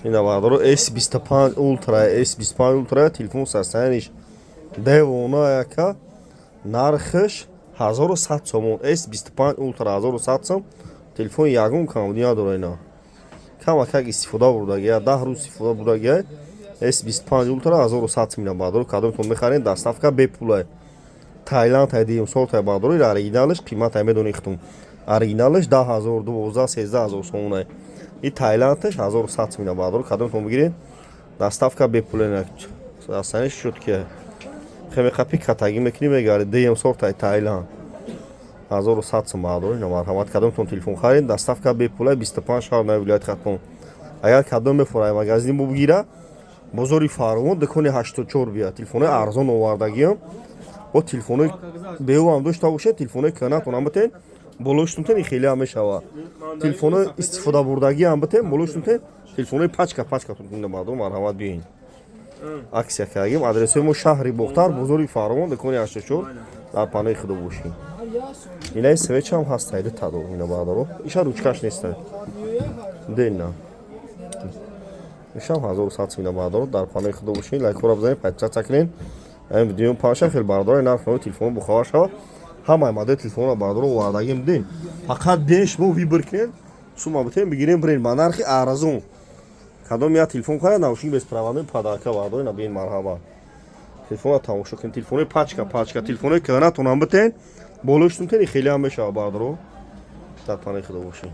Ина, бардоро, S25 Ultra, S25 Ultra, телефон состояние ш девона яка, нархш 1100 сомон. S25 Ultra 1100 сом. Телефон ягон камбудӣ надора. Ина камакак истифода бурдагия, 10 рӯз истифода бурдагия. S25 Ultra 1100 сом. Ина, бардоро, кадомтон мехарен, доставка бепулай. Таиланд ҳайдиюм сол тай, бардоро. Ира оригиналш қимат медони хитум, оригиналш 10 000, 12, 13 000 сомонай. И Таиландаш 1100 сом. Ина, бардоро, кадомтон бигиред, доставка бепулай. Астани шуд ки хемеқапи катагӣ мекунӣ, мегари. Дуюм сортай Таиланд 1100 сом, бардоро. Ина, марҳамат, кадомтон телефон харед, доставка бепулай, 25 шаҳр нави вилояти Хатлон. Агар кадом мефорай магазини бо бигира, бозори Фаровон, дукони 84 бия. Телефонои арзон овардагиам. Бо телефонои беуам дошта бошед, телефонои кӯҳнатонам битен, болоштунтен, хеле ҳам мешава. Телефонои истифодабурдагиам битен, болоштунтен, телефонои пачка пачка. Мардум, марҳамат, биёин, акция кардагим. Адресҳои мо: шаҳри Бохтар, бозори Фаровон, дукони 84. Дар паноҳи Худо бошед. Инаи свеча ҳам ҳаст, айда тадо. Ина, баъдаро, иша ручка ш неста дена, ишам 1100 сом. Ина, баъдаро, дар паноҳи Худо бошед. Лайкҳоро бизанед, подписаться кунед. Ин видео паша хел, бардори, нархи телефон буховар шава. Ҳамаи модели телефонро, бардоро, овардагим дин. Фақат биен, шумо выбор кунед, сума битен, бигирем, бирен ба нархи арзон. Кадом я телефон харед, наушник беспроводной подарка. Бардори, на биен, марҳаба, телефонро тамошо кунед. Телефонои пачка пачка, телефонои кӯҳнатонам битен, болоштун тени, хеле ҳам мешава. Бардоро, дар паноҳи Худо бошед.